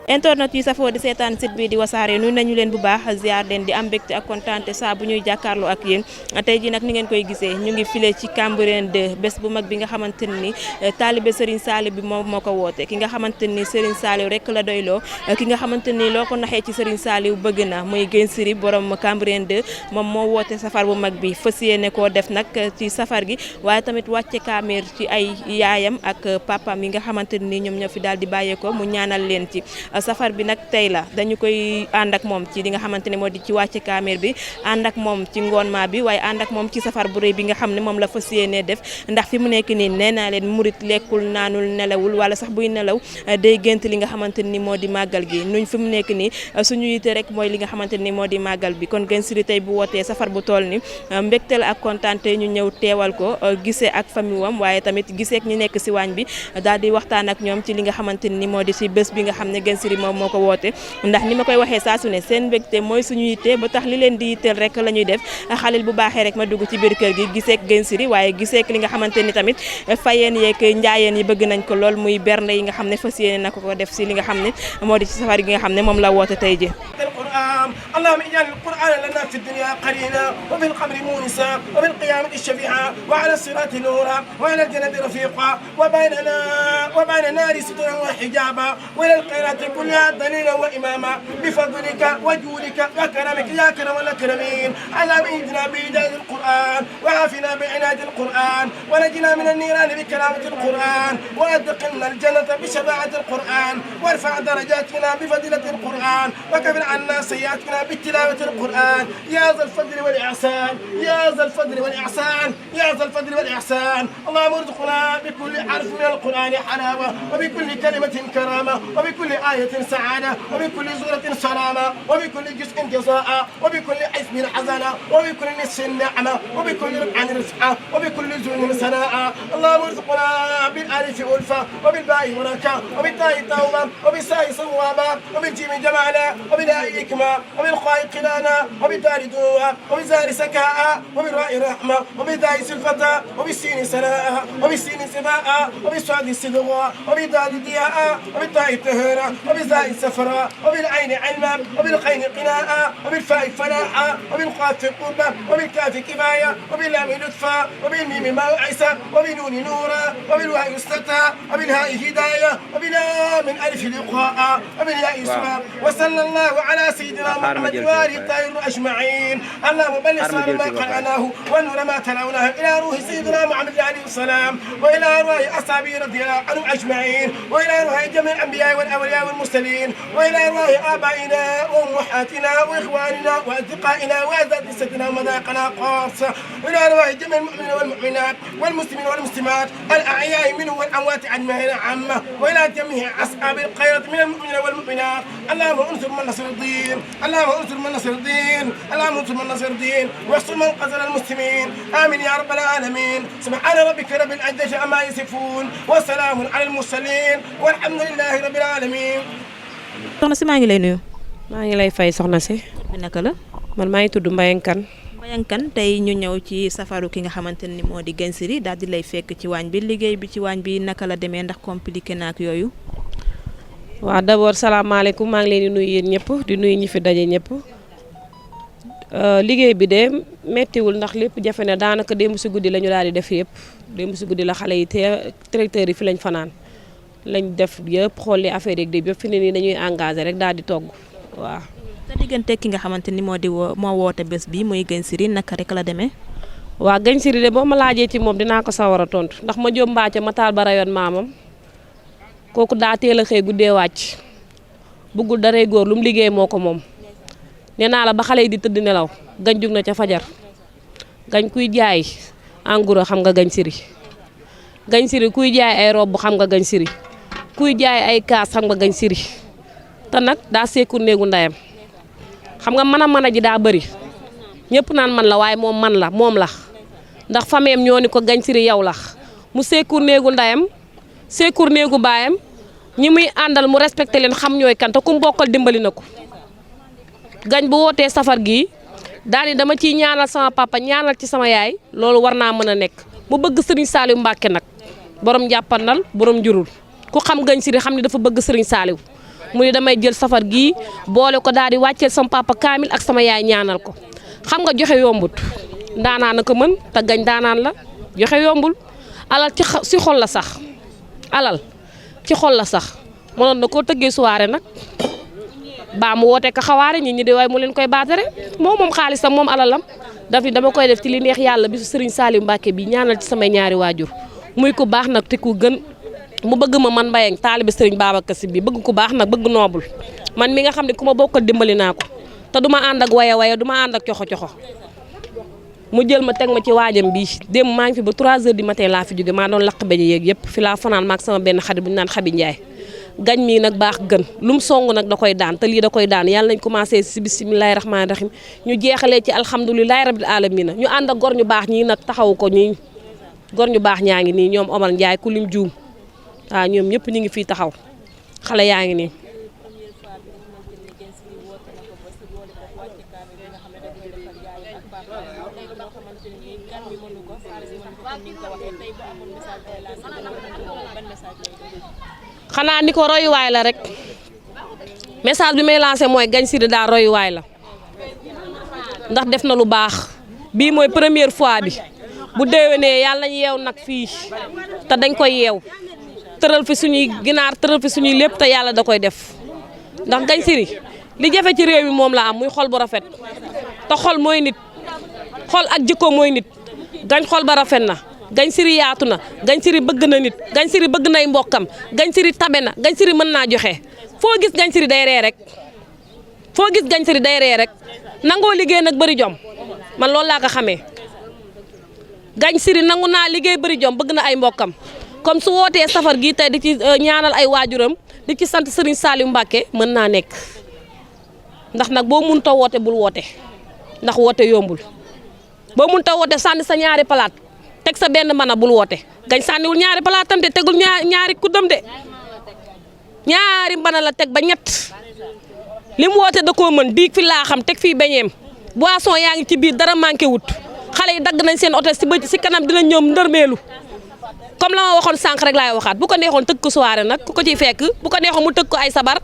internet yi safoo di seetaan site bi di wasaare nuyu nañu leen bu baax ziar leen di am mbégte ak kontaante saa bu ñuy jàkkaarloo ak yéen tey ji nag ni ngeen koy gisee ñu ngi file ci Cambérène 2 bés bu mag bi nga xamante ni taalibe Serigne Saliou bi moom moo ko woote ki nga xamante ni Serigne Saliou rek la doyloo ki nga xamante ni loo ko naxee ci Serigne Saliou bëgg na muy Guèye Siri borom Cambérène 2 moom moo woote safar bu mag bi fas yéene koo def nag ci safar gi waaye tamit wàcce kaamir ci ay yaayam ak papam yi nga xamante ni ñoom ñoo fi daal di bàyyeekoo mu ñaanal leen ci safar bi nag tey la dañu koy ànd ak moom ci li nga xamante ne moo di ci wàcce kaamir bi ànd ak moom ci ngoonmaa bi waaye ànd ak moom ci safar bu rëy bi nga xam ne moom la fas yéenee def ndax fi mu nekk nii nee naa leen murit lekkul naanul nelawul wala sax buy nelaw day gént li nga xamante ni moo di màggal gi nuñ fi mu nekk nii suñu yite rek mooy li nga xamante ni moo di màggal bi kon Guèye Siri tey bu wootee safar bu toll ni mbégte la ak kontaante ñu ñëw teewal ko gisee ak famille wam waaye tamit gisee ak ñu nekk si waañ bi daal di waxtaan ak ñoom ci li nga xamante ni moo di si bés bi nga xam ne Guèye Siri moom moo ko woote ndax ni ma koy waxee saa su ne seen mbégte mooy suñu yitte ba tax li leen di yitteel rek la ñuy def xalil bu baaxee rek ma dugg ci biir kër gi giseek Guèye Siri waaye giseek li nga xamante ni tamit fayeen yeeg njaayeen yi bëgg nañ ko lool muy bernde yi nga xam ne fas yéene na ko def si li nga xam ne moo di ci safar gi nga xam ne moom la woote tey ji اللهم اجعل القرآن لنا في الدنيا قرينا وفي القبر مونسا وفي القيامة الشفيعا وعلى الصراط نورا وعلى الجنة رفيقا وبين نار سترا وحجابا وإلى الخيرات كلها دليلا وإماما بفضلك وجودك وكرمك يا كرم الأكرمين اللهم اهدنا بهداية القرآن وعافنا بعناية القرآن ونجنا من النيران بكرامة القرآن وأدخلنا الجنة بشفاعة القرآن وارفع درجاتنا بفضيلة القرآن وكفر عنا سيئاتنا بتلاوة القرآن يا ذا الفضل والإحسان يا ذا الفضل والإحسان يا ذا الفضل والإحسان اللهم ارزقنا بكل حرف من القرآن حلاوة وبكل كلمة كرامة وبكل آية سعادة وبكل سورة سلامة وبكل جزء جزاء وبكل حزب حزنة وبكل نصف نعمة وبكل ربع رفعة وبكل زون سناء اللهم ارزقنا بالألف ألفة وبالباء بركة وبالتاء توبة وبالساء صوابا وبالجيم جمالا وبالهاء حكمة وبالخاء قلانا وبالدار دوا وبالزار سكاء وبالراء رحمة وبالداء سلفة وبالسين سناء وبالسين سفاء وبالصاد الصدغة وبالدال ضياء وبالتاء الطهارة وبالزاء السفراء وبالعين علما وبالقين قناء وبالفاء فلاحا وبالقاف قربة وبالكاف كفاية وباللام لطفا وبالميم موعسة وبالنون نورا وبالواء استتى وبالهاء هداية وباللام ألف لقاء وبالياء اسماء وصلى الله على سيدنا محمد وآله الطاهرين أجمعين اللهم بلغ صار ما قرأناه ونور ما تلوناه إلى روح سيدنا محمد عليه السلام وإلى روح أصحابه رضي الله عنهم أجمعين وإلى روح جميع الأنبياء والأولياء والمرسلين وإلى روح آبائنا وأمهاتنا وإخواننا وأصدقائنا وأعزائنا سيدنا ومذاقنا خاصة وإلى روح جميع المؤمنين والمؤمنات والمسلمين والمسلمات الأحياء منهم والأموات أجمعين عامة وإلى جميع أصحاب الخيرات من المؤمنين والمؤمنات اللهم انصر من نصر الدين اللهم انصر من نصر الدين اللهم انصر من نصر الدين واحصر من قتل المسلمين آمين يا رب العالمين سبحان ربك رب العزة عما يصفون وسلام على المرسلين والحمد لله رب العالمين. soxna si maa ngi lay nuyu. maa ngi lay fay soxna si. bi naka la. man maa ngi tudd Mbayang Kane. Mbayang Kane tey ñu ñëw ci safaru ki nga xamante ni moo di Guèye Siri daal di lay fekk ci waañ bi liggéey bi ci waañ bi naka la demee ndax compliqué na ak yooyu. waaw d'abord salaamaaleykum maa ngi leen di nuyu yéen ñëpp di nuyu ñi fi daje ñëpp liggéey bi de mettiwul ndax lépp jafe na daanaka démb si guddi la ñu daal di def yëpp démb si guddi la xale yi te tracteurs yi fi lañ fanaan lañ def yëpp xool li affaire yeeg yëpp fi ne nii dañuy engagé rek daal di togg waaw. sa diggante ki nga xamante ni moo di moo woote bés bi muy Guèye Siri naka rek la demee. waaw Guèye Siri de boo ma laajee ci moom dinaa ko sawar a tontu ndax ma jóom mbaaca ma taal ba rayoon maamam. kooku daa teel a xëy guddee wàcc bëggul daree góor lu mu liggéey moo ko moom nee naa la ba xale yi di tëdd nelaw gañ jug na ca fajar gañ kuy jaay en gros xam nga Guèye Siri Guèye Siri kuy jaay ay robb xam nga Guèye Siri kuy jaay ay kaas xam nga Guèye Siri te nag daa seeku néegu ndeyam xam nga mën a ji daa bëri ñëpp naan man la waaye moom la ndax fameem ñoo ni ko Guèye Siri yow la mu seeku néegu ndeyam seekur néegu baayam ñi muy àndal mu respecté leen xam ñooy kan te ku mu bokkal dimbali na ko gañ bu wootee safar gii daal di dama ciy ñaanal sama papa ñaanal ci sama yaay loolu war naa mën a nekk mu bëgg Serigne Saliou Mbacke nag borom jàppandal borom jurul ku xam Guèye Siri xam ne dafa bëgg Serigne Saliou mu ne damay jël safar gii boole ko daal di wàcceel sama papa kaamil ak sama yaay ñaanal ko xam nga joxe yombut ndaanaan na ko mën te gañ daanaan la joxe yombul alal ci xol la sax alal ci xol la sax mënoon na koo tëggee soirée nag baa mu woote ka xawaare ñi di waaye mu leen koy baatare moom xaalisam moom alalam daf ni dama koy def ci li neex yàlla bisu Serigne Saliou Mbacké bi ñaanal ci samay ñaari waajur muy ku baax nag te ku gën mu bëgg ma man Mbayang taalibe Serigne Babacar Sy bi bëgg ku baax nag bëgg noobul man mi nga xam ne ku ma bokkal dimbali naa ko te du ma ànd ak waya du ma ànd ak coxo mu jël ma teg ma ci waajam bii démb maa ngi fi ba 3 heures du matin laa fi jóge maa doon laq beñe yeeg yëpp fi laa fanaan maag sama benn xarit bu ñu naan Xabi Njaay gañ mii nag baax gën lu mu song nag da koy daan te lii da koy daan yàlla nañ commencé si bisimilahi rahmaani rahim ñu jeexalee ci alhamdulilahi rabil alamina ñu ànd ak gor ñu baax ñii nag taxaw ko ñii gor ñu baax ñaa ngi nii ñoom Omar Ndiaye ku lim juum waaw ñoom ñëpp ñu ngi fii taxaw xale yaa ngi nii xanaa ni ko royuwaay la rek message bi may lancé mooy Gagne Siry daal royuwaay la ndax def na lu baax bii mooy première fois bi bu déwénee yàlla nañu yeew nag fii te dañ koy yeew tëral fi suñuy ginaar tëral fi suñuy lépp te yàlla da koy def ndax Gagne Siry li jafe ci réew mi moom la am muy xol bu rafet te xol mooy nit xol ak jikko mooy nit gañ xol ba rafet na Gagne Siry yaatu na Gagne Siry bëgg na nit Gagne Siry bëgg nay mbokkam Gagne Siry tabe na Gagne Siry mën naa joxe foo gis Gagne Siry day ree rek foo gis Gagne Siry day ree rek nangoo liggéey nag bëri jom man loolu laa ko xamee Gagne Siry nangu naa liggéey bëri jom bëgg na ay mbokkam comme su wootee safar gi tey di ci ñaanal ay waajuram di ci sant Serigne Saliou Mbacké mën naa nekk ndax nag boo mënut a woote bul woote ndax woote yombul boo mënut a woote sànni sa ñaari palaat teg sa benn mën a bul woote Gagne sànniwul ñaari palaatam de tegul ñaari kuddam de ñaari mën la teg ba ñett li mu woote da koo mën diig fi laa xam teg fii beñeem boisson yaa ngi ci biir dara manqué wut xale yi dagg nañ seen oto si kanam dina ñoom ndërmeelu comme la ma waxoon sànq rek laay waxaat bu ko neexoon tëgg ko soirée nag ku ko ciy fekk bu ko neexoon mu tëgg ko ay sabar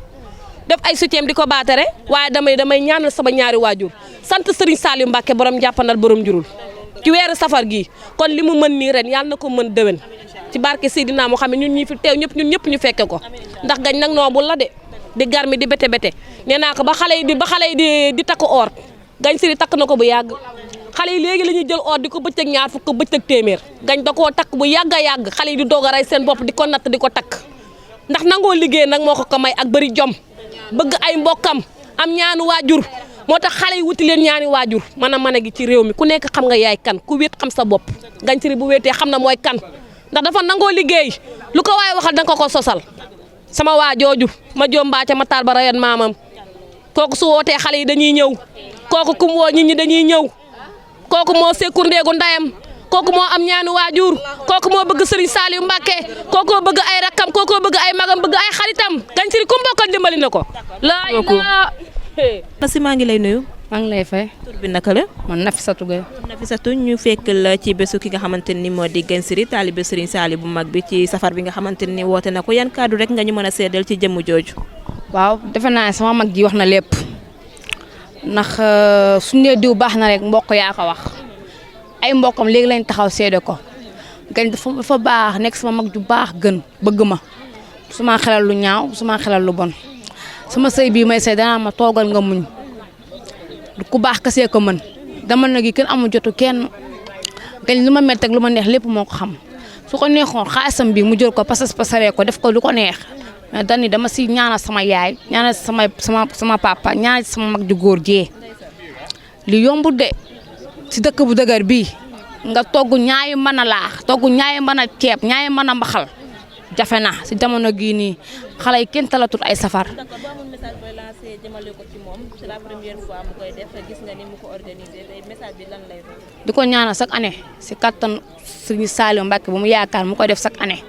def ay soutien di ko baatare waaye damay ñaanal sama ñaari waajur sant Serigne Saliou Mbacké borom jàppandal borom jurul ci weeru safar gii kon li mu mën nii ren yàlla na ko mën déwén ci barke Seydina moo xam ne ñun ñi fi teew ñun ñëpp ñu fekke ko ndax gañ nag noobul la de di garmi di bete nee naa ko ba xale yi di takk or Gagne Siry takk na ko bu yàgg xale yi léegi la ñuy jël or di ko bëccëg ñaar fukk ko bëccëg téeméer gañ da koo takk bu yàgg a yàgg xale yi di doog a rey seen bopp di ko natt di ko takk ndax nangoo liggéey nag moo ko may ak bëri jom bëgg ay mbokkam am ñaanu waajur moo tax xale yi wuti leen ñaani waajur mën a gi ci réew mi ku nekk xam nga yaay kan ku wéet xam sa bopp Gagne Siry bu wéetee xam na mooy kan ndax dafa nangoo liggéey lu ko waaye waxal danga ko sosal sama waa jooju ma joom mbaaca ma taal ba rayan maamam kooku su wootee xale yi dañuy ñëw kooku kum woo nit ñi dañuy ñëw kooku moo sekkur ndeegu ndayam kooku moo am ñaani waajur kooku moo bëgg Serigne Saliou Mbacké kooku bëgg ay rakkam kooku bëgg ay magam bëgg ay xaritam Gagne Siry ku mbokkal dimbali na ko Nasi maa ngi lay nuyu. maa ngi lay fay. tur bi naka la. man Nafissatou Gueye. Nafissatou ñu fekk la ci bésu ki nga xamante ni moo di Gagne Siry taalibe Serigne Saliou bu mag bi ci safar bi nga xamante ni woote na ko yan kàddu rek nga ñu mën a seedal ci jëmm jooju. waaw defe naa ne sama mag ji wax na lépp ndax suñu nee diw baax na rek mbokk yaa ko wax ay mbokkam léegi lañ taxaw seede ko Gagne dafa baax nekk sama mag ju baax gën bëgg ma suma xelal lu ñaaw suma xelal lu bon. sama sëy bii may sëy danaa ma toogal nga muñ ku baax kasee ko mën dama nag yi kenn amul jotu kenn Gagne lu ma mett ak lu ma neex lépp moo ko xam su ko neexoon xaalisam bi mu jël ko pasaree ko def ko lu ko neex mais dani dama si ñaanal sama yaay ñaanal sama papa ñaanal sama mag ju góor jee li yombul de si dëkk bu dëgër bii nga togg ñaari mën a laax togg ñaari mën a ceeb ñaari mën a mbaxal jafe na si jamono gii nii xale yi kenn talatul ay safar. di ko ñaanal chaque année si kattan Serigne Saliou Mbacké bu mu yaakaar mu koy def chaque année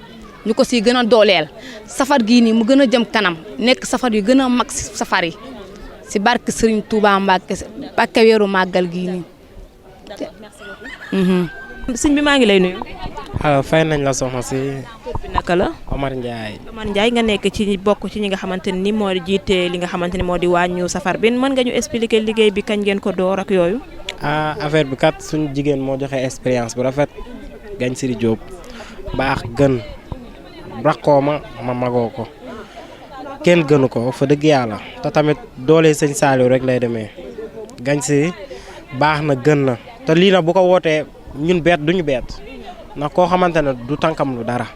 ñu ko si gën a dooleel safar gii nii mu gën a jëm kanam nekk safar yu gën a mag si safar yi si barke Serigne Touba Mbacké weeru màggal gii nii. sëñ bi maa ngi lay nuyu. fay nañ la soxna si. tur bi naka naka la. Omar Ndiaye. Omar Ndiaye nga nekk ci bokk ci ñi nga xamante ni moo di jiite li nga xamante ni moo di wàññu safar bi mën nga ñu expliquer liggéey bi kañ ngeen ko door ak yooyu. Affaire bi kat suñu jigéen moo joxe expérience bu rafet Gagne Siry Diop baax gën rakkoo ma magoo ko kenn gënu ko fa dëgg yàlla te tamit doole sëñ Saliou rek lay demee Gagne Siry baax na gën na te lii nag bu ko wootee ñun duñu beet ndax koo xamante ne du tànkam lu dara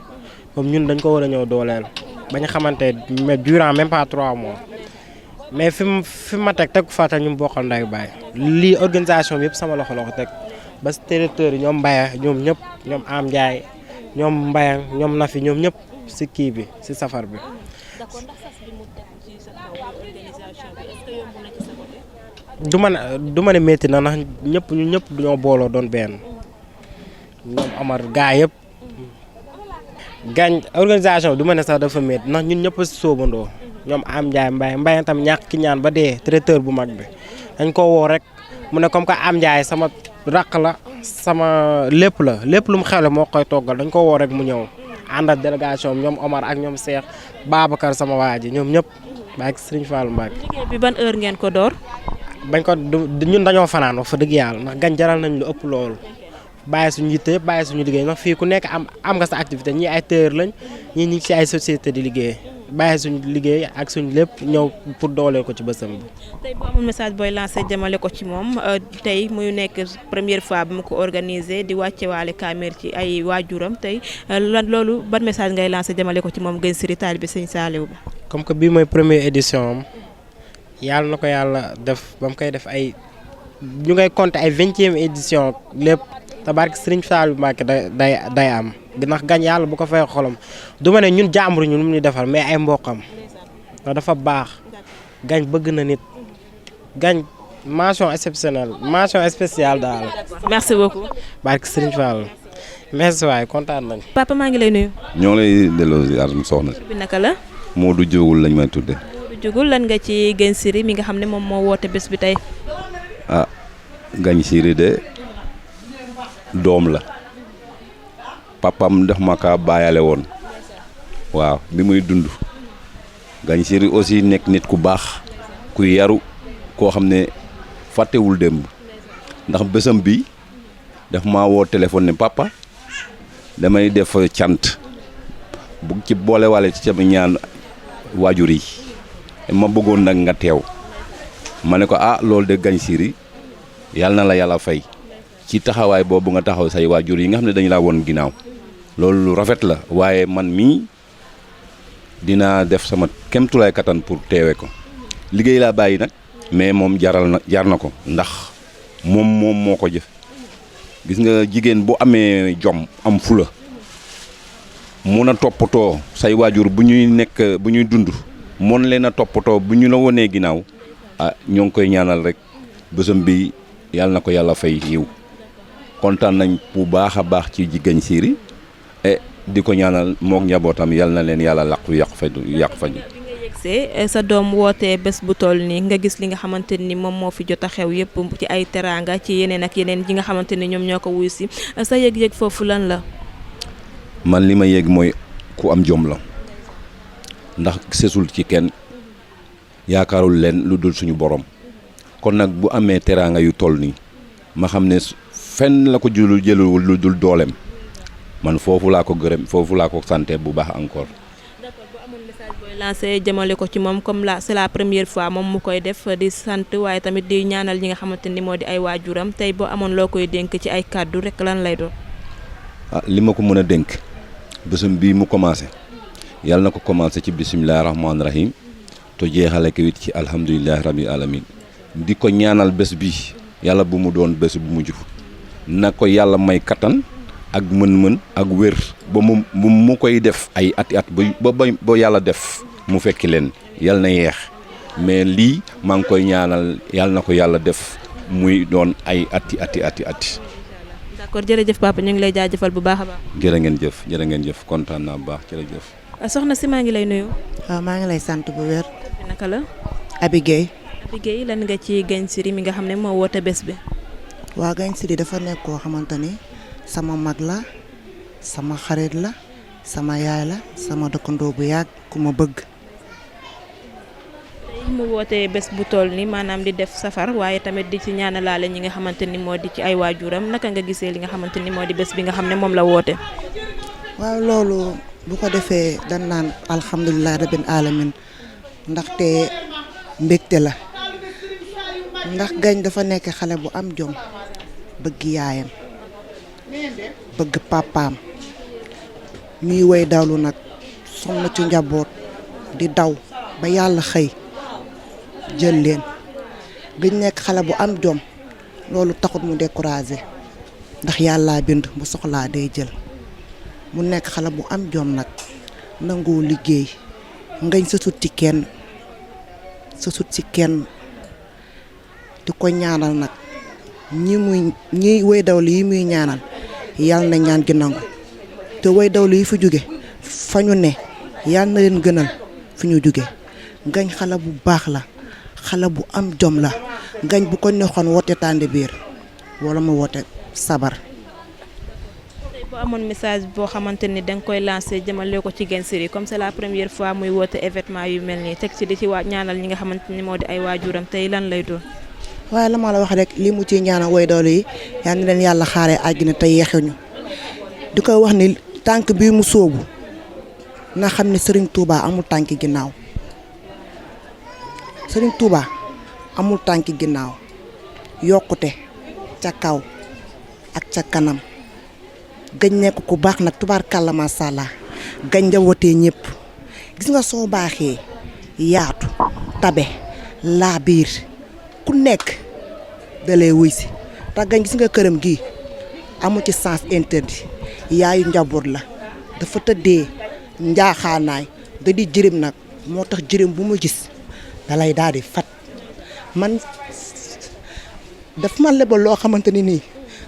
comme ñun dañ ko war a ñëw dooleel bañ xamante mais durant même pas 3 mois mais fi ma teg fàttal ñu bokkal nday baay lii organisation bi yëpp sama loxo la ko teg ba territoire yi ñoom Mbaye ñoom ñëpp ñoom Am Ndiaye ñoom Mbaye ñoom Nafi ñoom ñëpp si kii bi si safar bi. du ma ne métti na ndax ñëpp ñoo booloo doon benn ñoom Amar gaa yëpp Gagne organisation du ma ne sax dafa métti ndax ñun ñëpp a soobandoo ñoom Am Ndiaye Mbaye tam ñàkk ki ñaan ba dee traiteur bu mag bi dañ ko woo rek mu ne comme que Am Ndiaye sama raq la sama lépp lu mu xewle moo koy toggal dañ ko woo rek mu ñëw ànd ak délégation ñoom Omar ak ñoom Cheikh Babacar sama waa ji ñoom ñëpp bàyyi ak Serigne Fallou Mbacke. liggéey bi ban heure ngeen ko door. bañ ko ñun dañoo fanaan wax fa dëgg yàlla ndax Gagne jaral nañ lu ëpp loolu bàyyi suñu yitte yëpp bàyyi suñu liggéey ndax fii ku nekk am nga sa activité ñii ay tailleur lañ ñii ñu ngi ci ay société di liggéey bàyyi suñu liggéey ak suñu lépp ñëw pour dooleel ko ci bësam bi. tey bu amul message booy lancé jëmale ko ci moom tey muy nekk première fois bi mu ko organisé di wàcce waale kaamir ci ay waajuram tey loolu ban message ngay lancé jëmale ko ci moom Gagne Siry taalibe Sëñ Saliou bi. comme que bii mooy première édition am yàlla na ko yàlla def ba mu koy def ay ñu ngay compter ay 20e édition lépp tabarki Serigne Saliou Mbacke day am ndax Gagne yàlla bu ko fay xolam du ma ne ñun jàmbur ñu lu mu ñu defal mais ay mboqam ndax dafa baax Gagne bëgg na nit Gagne mention exceptionnelle mention spéciale daal. merci beaucoup. barki Serigne Fall merci waay kontaan nañ. papa maa ngi lay nuyu. ñoo lay delloo ziar soxna si. bi naka la. Modou Diogul lañ may tudde. Modou Diogul lan nga ci Gagne Siry mi nga xam ne moom moo woote bés bi tey. Gagne Siry de doom la papam def ma kaa bàyyale woon waaw bi muy dund Gagne Siry aussi nekk nit ku baax ku yaru koo xam ne fàttewul démb ndax bésam bi daf ma woo téléphone ne papa damay def cant bu ci boole wale ci sama ñaan waajur yi ma bëggoon nag nga teew ma ne ko loolu de Gagne Siry yàlla na la yàlla fay ci taxawaay boobu nga taxaw say waajur yi nga xam ne dañu laa woon ginnaaw loolu lu rafet la waaye man mii dinaa def sama kemtulaay kattan pour teewe ko liggéey laa bàyyi nag mais moom jar na ko ndax moom moo ko jëf gis nga jigéen bu amee jom am fula mun a toppatoo say waajur bu ñuy dund moon leen a toppatoo bu ñu la wonee ginnaaw ñoo ngi koy ñaanal rek bésam bi yàlla na ko yàlla fay yiw kontaan nañ bu baax a baax ci Gagne Siry di ko ñaanal mook njabootam yàlla na leen yàlla yàq fa sa doom wootee bés bu toll nii nga gis li nga xamante ni moom moo fi jot a xew yëpp ci ay teraanga ci yeneen ak yeneen yi nga xamante ni ñoom ñoo ko wuy si sa yëg-yëg foofu lan la. man li ma yëg mooy ku am jom la ndax sesul ci kenn yaakaarul leen lu dul suñu borom kon nag bu amee teraanga yu toll nii ma xam ne fenn la ko jëlul lu dul dooleem man foofu laa ko gërëm foofu laa ko santé bu baax encore. d'accord bu amoon message booy lancé jëmale ko ci moom comme c'est la première fois moom mu koy def di sant waaye tamit di ñaanal ñi nga xamante ni moo di ay waajuram tey boo amoon loo koy dénk ci ay kàddu rek lan lay doon. li ma ko mën a dénk bésum bii mu commencé yàlla na ko commencé ci bisimilah rahmaani rahim te jeexale ko it ci alhamdulilah rabbil alamin di ko ñaanal bés bi yàlla bu mu doon bés bu mujj na ko yàlla may kattan ak mën-mën ak wér ba mu koy def ay at ba yàlla def mu fekki leen yàlla na yeex mais lii maa ngi koy ñaanal yàlla na ko yàlla def muy doon ay ati. d'accord jërëjëf papa ñu ngi lay jaajëfal bu baax a baax. jërë ngeen jëf kontaan naa bu baax jërëjëf. soxna si maa ngi lay nuyu. waaw maa ngi lay sant bu wér. naka la. Abi Guèye. lan nga ci Gagne Siry mi nga xam ne moo woote bés bi. waa Gagne Siry dafa nekk koo xamante ni sama mag la sama xarit la sama yaay la sama dëkkandoo bu yàgg ku ma bëgg. mu wootee bés bu toll ni maanaam di def safar waaye tamit di ci ñaanalaale ñi nga xamante ni moo di ci ay waajuram naka nga gisee li nga xamante ni moo di bés bi nga xam ne moom la woote. waaw loolu bu ko defee dañ naan alhamdulilah rabbil alamin ndaxte mbégte la ndax gañ dafa nekk xale bu am jom bëgg yaayam bëgg papaam ñuy woy dawlu nag sonn ci njaboot di daw ba yàlla xëy jël leen gañ nekk xale bu am jom loolu taxut mu découragé ndax yàlla bind bu soxlaa day jël mu nekk xale bu am jom nag nangoo liggéey ngañ sësut ci kenn di ko ñaanal nag ñi woy dawlu yi muy ñaanal yàlla na ñaan gi nangu te woy dawlu yi fi jóge fa ñu ne yàlla na leen gënal fi ñu jóge ngañ xale bu baax la xale bu am jom la ngañ bu ko neexoon woote tànde biir wala mu woote sabar. boo amoon message boo xamante ni danga koy lancé jëmale ko ci Gagne Siry comme c'est la première fois muy woote événement yu mel nii teg ci di ci ñaanal ñi nga xamante ni moo di ay waajuram tey lan lay doon. waaye la ma la wax rek li mu ci ñaanal woy doole yi yal na leen yàlla xaaree àjjana te yeexuñu di koy wax ni tànk bii mu sóobu na xam ne Serigne Touba amul tànki ginnaaw Serigne Touba amul tànki ginnaaw yokkute ca kaw ak ca kanam gañ nekk ku baax nag tubaarkàlla macha allah gañ njabootee ñëpp gis nga soo baaxee yaatu tabe laa biir ku nekk da lay wuy si tax gañ gis nga këram gi amu ci sens interdit yaayu njaboot la dafa tëddee njaaxaanaay da di jërëm nag moo tax jërëm bu ma gis dalay daal di fat man daf ma lebal loo xamante ni nii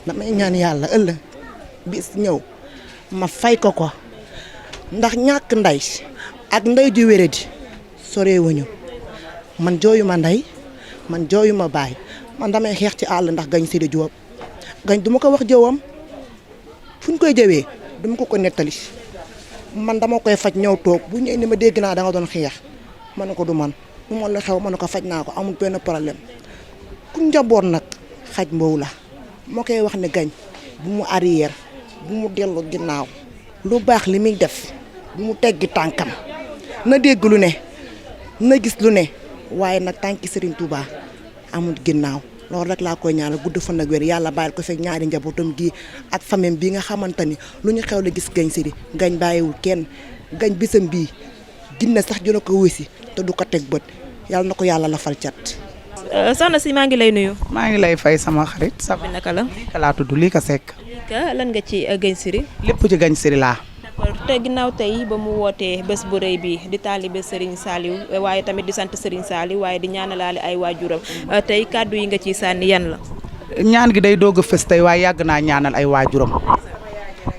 damay ñaan yàlla ëllëg bis ñëw ma fay ko ndax ñàkk ndey ak ndey ju wéradi sorewuñu man jooyu ma ndey man jooyu ma baay man damay xeex ci àll ndax Gagne Siry Diop gañ duma ko wax jëwam fu ñu koy jëwee duma ko nettali man dama koy faj ñëw toog bu ñëwee ni ma dégg naa da nga doon xeex ma ne ko du man bu ma la xew ma ne ko faj naa ko amul benn problème ku njaboot nag xaj mbow la moo koy wax ne Gagne bu mu arrière bu mu dellu ginnaaw lu baax li muy def bu mu teggi tànkam na dégg lu ne na gis lu ne waaye nag tànki Serigne Touba amul ginnaaw loolu rek laa koy ñaanal gudd fan ak wér yàlla bàyyil ko fekk ñaari njabootam gi ak famille bi nga xamante ni lu ñu xew la gis Gagne Siry Gagne bàyyiwul kenn Gagne bisam bii ginne sax dina ko wësi te du ko teg bët yàlla na ko yàlla la fal cat. soxna si maa ngi lay nuyu. maa ngi lay fay sama xarit. bi naka la. lii ka laa tudd lii ka sekk. lan nga ci Gagne Siry. lépp ci Gagne Siry laa. d'accord te ginnaaw tey ba mu wootee bés bu rëy bi di taalibe Serigne Saliou waaye tamit di sant Serigne Saliou waaye di ñaanalaale ay waajuram tey kàddu yi nga ciy sànni yan la. ñaan gi day doog a fës tey waaye yàgg naa ñaanal ay waajuram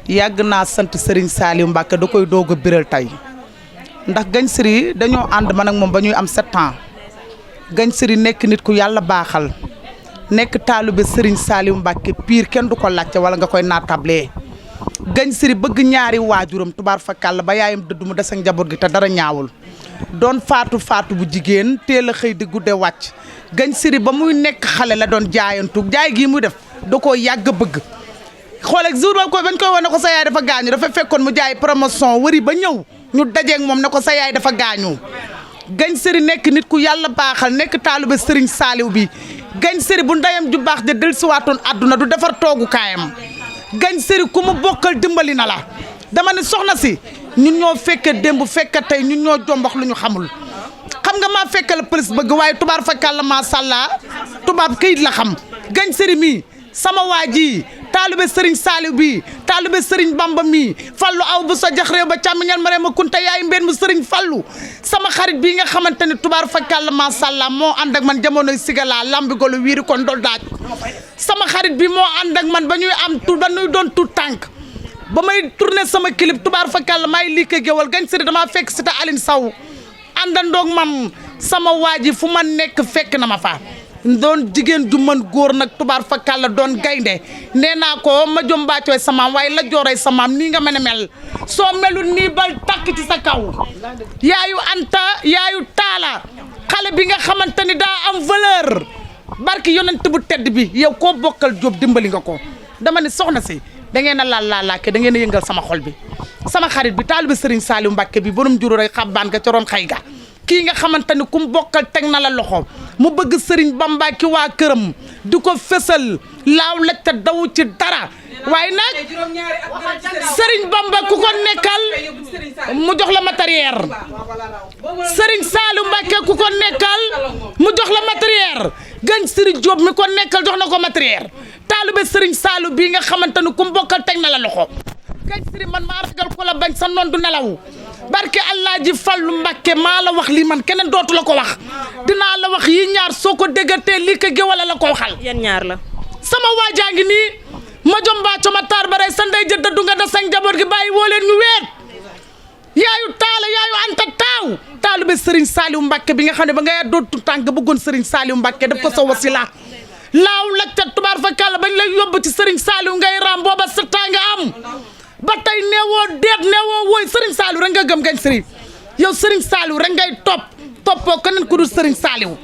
yàgg naa sant Serigne Saliou Mbacke da koy doog a biral tey ndax Gagne Siry dañoo ànd man ak moom ba ñuy am 7 ans Gagne Siry nekk nit ku yàlla baaxal nekk taalibe Serigne Saliou Mbacke pire kenn du ko laajte wala nga koy naatable Gagne Siry bëgg ñaari waajuram tubaar fakàll ba yaayam dëdd mu des ak njaboot gi te dara ñaawul doon faatu bu jigéen teel a xëy di gudde wàcc Gagne Siry ba muy nekk xale la doon jaayantu jaay gii muy def da koo yàgg a bëgg xooleeg jour ba ko bañ koy wane ko sa yaay dafa gaañu dafa fekkoon mu jaay promotion wëri ba ñëw ñu dajeeg moom ne ko sa yaay dafa gaañu Gagne Siry nekk nit ku yàlla baaxal nekk taalibe Serigne Saliou bi Gagne Siry bu ndeyam ju baax ja dellusiwaatoon àdduna du defar toogu kaayam Gagne Siry ku mu bokkal dimbali na la dama ne soxna si ñun ñoo fekke démb fekke tey ñun ñoo jombax lu ñu xamul xam nga maa fekke la police bëgg waaye tubaar fakkal la maa sàllaa tubaab këyit la xam Gagne Siry mii sama waa ji taalibe Serigne Saliou bi taalibe Serigne Bamba mi fallu aw bu sa jax réew ba càmmiñal ma ree ma kunta yaay mbeen mu Serigne fallu sama xarit bii nga xamante ne tubaar fakkal la maa sàllaa moo ànd ak man jamonoy sigala lambi golo wiiri kon dol daaj sama xarit bi moo ànd ak man ba ñuy am ba ñuy doon tout tànk ba may tourné sama clip tubaar fakkal la maay lii ko géwal Gagne Siry damaa fekk si ta Aline Sow àndandoog man sama waa ji fu ma nekk fekk na ma fa doon jigéen ju mën góor nag tubaar fa kàlla doon gaynde nee naa ko ma jom baacooy sa maam waaye la jooray sa maam nii nga mën a mel soo melul nii bal tàkk ci sa kaw yaayu Anta yaayu Taala xale bi nga xamante ni daa am valeur barki yonent bu tedd bi yow koo bokkal Jóob dimbali nga ko dama ne soxna si da ngeen a laalaake da ngeen a yëngal sama xol bi sama xarit bi taalibe Serigne Saliou Mbacke bi borom juru rek xabbaan ga ca roon xay ga kii nga xamante ni ku mu bokkal teg na la loxo mu bëgg Serigne Bamba ki waa këram di ko fësal laaw la ca daw ci dara waaye nag Serigne Bamba ku ko nekkal mu jox la matériel Serigne Saliou Mbacke ku ko nekkal mu jox la matériel Gagne Siry Diop mi ko nekkal jox na ko matériel taalibe Serigne Saliou bii nga xamante ni ku mu bokkal teg na la loxo Gagne Siry man maa ragal ko la bañ sa noon du nelaw barke Allah ji Fallu Mbàkke maa la wax lii man keneen dootu la ko wax dinaa la wax yi ñaar soo ko déggatee lii ko géwala la ko waxal yan ñaar la sama waajaa ngi nii ma jombaa coma taar ba rey sa ndey jëdda du nga da sang jaboot gi bàyyi woo leen ñu weet yaayu Taala yaayu Anta taaw taalibe Serigne Saliou Mbàkke bi nga xam ne ba nga dootu tànk bëggoon Serigne Saliou Mbàkke daf ko sa wasila laaw la ca tubaar fa kàlla bañ lay yóbbu ci Serigne Saliou ngay raam booba sëttaa nga am ba tey neewoo deet neewoo wooy Serigne Saliou rek nga gëm Gagne Siry yow Serigne Saliou rek ngay toppoo keneen ku dul Serigne Saliou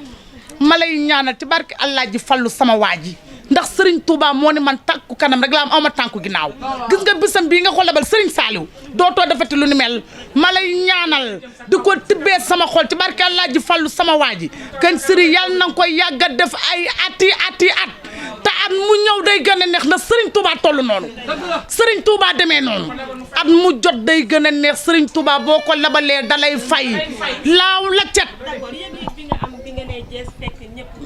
ma lay ñaanal ci barke Allah ji Fallu sama waa ji ndax Serigne Touba moo ne man tànku kanam rek laa am awma tànku ginnaaw gis nga bisam bii nga ko lebal Serigne Saliou dootoo defati lu ni mel ma lay ñaanal di ko tibbee sama xol ci barke Allah ji Fallu sama waa ji Gagne Siry yàlla na nga koy yàgga def ay ati at te at mu ñëw day gën a neex na Serigne Touba toll noonu Serigne Touba demee noonu at mu jot day gën a neex Serigne Touba boo ko lebalee dalay fay laaw la cet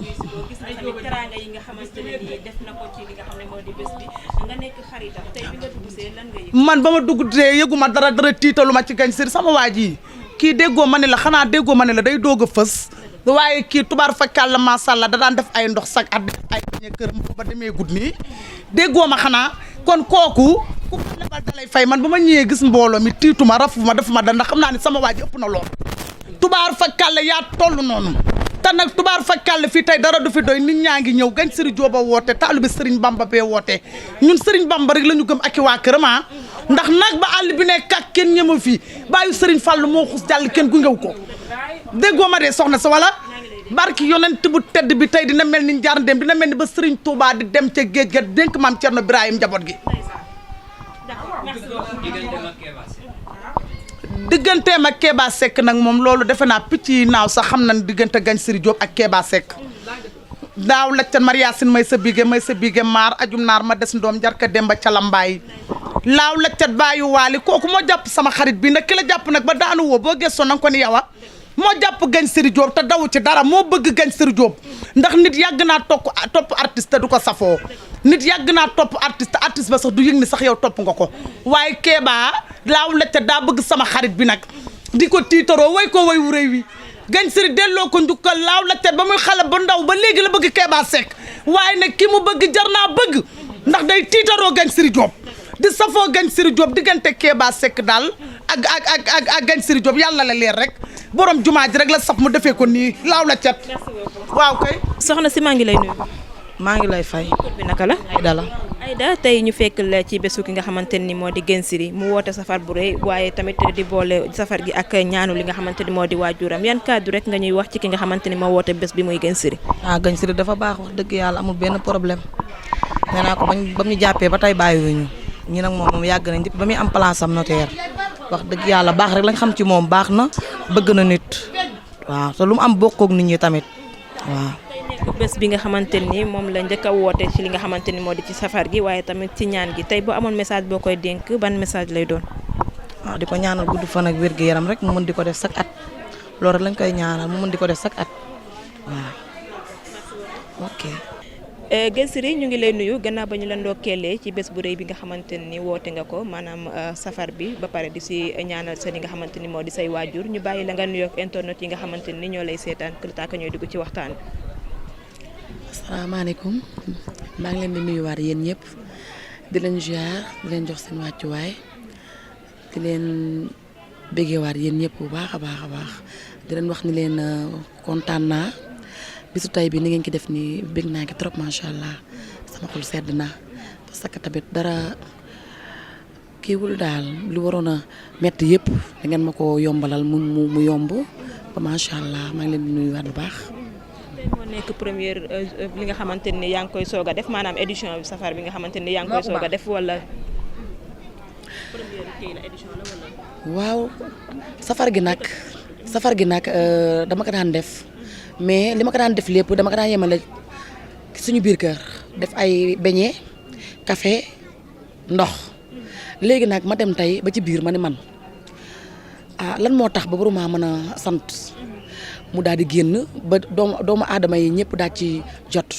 teraanga yi nga xamante ne nii def na ko ci li nga xam ne moo di bés bi nga nekk xaritam tey bi nga dugg see lan nga yëg man ba ma dugg see yëguma dara tiitalu ma ci Gagne Siry sama waa ji kii déggoo ma ne la xanaa déggoo ma ne la day doog a fës waaye kii tubaar fakkal la macha allah da daan def ay ndox sax at ay bañ këram ba demee gud nii déggoo ma xanaa kon kooku ku ko lebal dalay fay man ba ma ñëwee gis mbooloo mi tiituma rafuma defuma da ndax xam naa ne sama waa ji ëpp na lool tubaar fakkal la yaa toll noonu te nag tubaar fakkal fii tey dara du fi doy nit ñaa ngi ñëw Gagne Siry Diop a woote taalibe Serigne Bamba bee woote ñun Serigne Bamba rek la ñu gëm ak i waa këram ndax nag ba àll bi ne kak kenn ñëma fii bàyyi Serigne Fall moo xus jàll kenn gungew ko déggoo ma dee soxna sa wala barki yonent bu tedd bi tey dina mel ni njaar dem dina mel ni ba Serigne Touba di dem ca géej ga dénk maam Thierno Birahim njaboot gi digganteem ak Kéba Seck nag moom loolu defe naa picc yi naaw sax xam nañ diggante Gagne Siry Diop ak Kéba Seck daaw laccan Mariasin may sa bige maar ajum naar ma des ndoom njarka demba calambaay laaw laccat bàyyi waali kooku moo jàpp sama xarit bi nag ki la jàpp nag ba daanu woo boo gëstoo nanga ko ni yow moo jàpp Gagne Siry Diop te daw ci dara moo bëgg Gagne Siry Diop ndax nit yàgg naa topp artiste du ko safoo nit yàgg naa topp artiste ba sax du yëg ni sax yow topp nga ko waaye Kéba laaw laccat daa bëgg sama xarit bi nag di ko tiitaroo way ko way wu réy wi Gagne Siry delloo ko njukkal laaw laccat ba muy xale ba ndaw ba léegi la bëgg Kéba Seck waaye nag ki mu bëgg jar naa bëgg ndax day tiitaroo Gagne Siry Diop di safoo Gagne Siry Diop diggante Kéba Seck daal ak Gagne Siry Diop yàlla la leer rek borom jumaa ji rek la saf mu defee ko nii laaw laccat waaw kay soxna si maa ngi lay nuyu maa ngi lay fay tur bi naka la Aïda la Aïda tey ñu fekk la ci bésu ki nga xamante ni moo di Gagne Siry mu woote safar bu rëy waaye tamit di boole safar gi ak ñaanu li nga xamante ni moo di waajuram yan kàddu rek nga ñuy wax ci ki nga xamante ni moo woote bés bi muy Gagne Siry Gagne Siry dafa baax wax dëgg yàlla amul benn problème nee naa ko ba mu ñu jàppee ba tey bàyyiwuñu ñi nag moom yàgg nañ depuis ba muy am place am notaire wax dëgg yàlla baax rek lañ xam ci moom baax na bëgg na nit waaw te lu mu am bokkook nit ñi tamit waaw bés bi nga xamante ni moom la njëkk a woote ci li nga xamante ni moo di ci safar gi waaye tamit ci ñaan gi tey boo amoon message boo koy dénk ban message lay doon waaw di ko ñaanal gudd fan ak wér gu yaram rek mu mën di ko def chaque at loolu rek lañ koy ñaanal mu mën di ko def chaque at waaw ok Gagne Siry ñu ngi lay nuyu gannaaw ba ñu la ndokkeelee ci bés bu rëy bi nga xamante ni woote nga ko maanaam safar bi ba pare di si ñaanal seen yi nga xamante ni moo di say waajur ñu bàyyi la nga nuyoog internet yi nga xamante ni ñoo lay seetaan ku taaka ñooy dugg ci waxtaan bi. asalaamaaleykum maa ngi leen di nuyuwaat yéen ñëpp di leen ziar di leen jox seen wàccuwaay di leen béggeewaat yéen ñëpp bu baax a baax a baax di leen wax ni leen kontaan naa bisu tay bi ni ngeen ki def nii bég naa ki trop macha allah sama xol sedd na parce que tamit dara kiiwul daal lu waroon a metti yëpp da ngeen ma ko yombalal mu yomb ba macha allah maa ngi leen di nuyuwaat bu baax. tey moo nekk première li nga xamante ni yaa ngi koy soog a def maanaam édition bi safar bi nga xamante ni yaa ngi koy soog a def wala première kii la édition la wala. waaw safar gi nag dama ko daan def mais li ma ko daan def lépp dama ko daan yemale suñu biir kër def ay beñe café ndox léegi nag ma dem tey ba ci biir ma ne man lan moo tax ba waruma mën a sant mu daal di génn ba doomu aadama yi ñëpp daal ci jot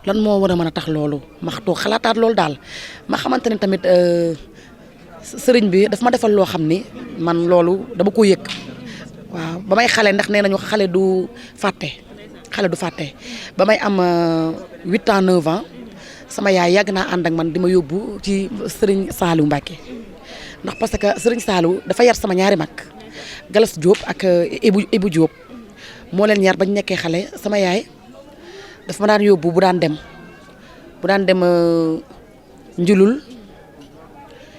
lan moo war a mën a tax loolu ma toog xalaataat loolu daal ma xamante ne tamit sëriñ bi daf ma defal loo xam ni man loolu dama ko yëg waaw ba may xale ndax nee nañu xale du fàtte ba may am 8 ans 9 ans sama yaay yàgg naa ànd ak man di ma yóbbu ci sëriñ Saliou Mbacké ndax parce que sëriñ Saliou dafa yar sama ñaari mag Galas Diop ak Ibou Diop moo leen yar bañ nekkee xale sama yaay daf ma daan yóbbu bu daan dem njulul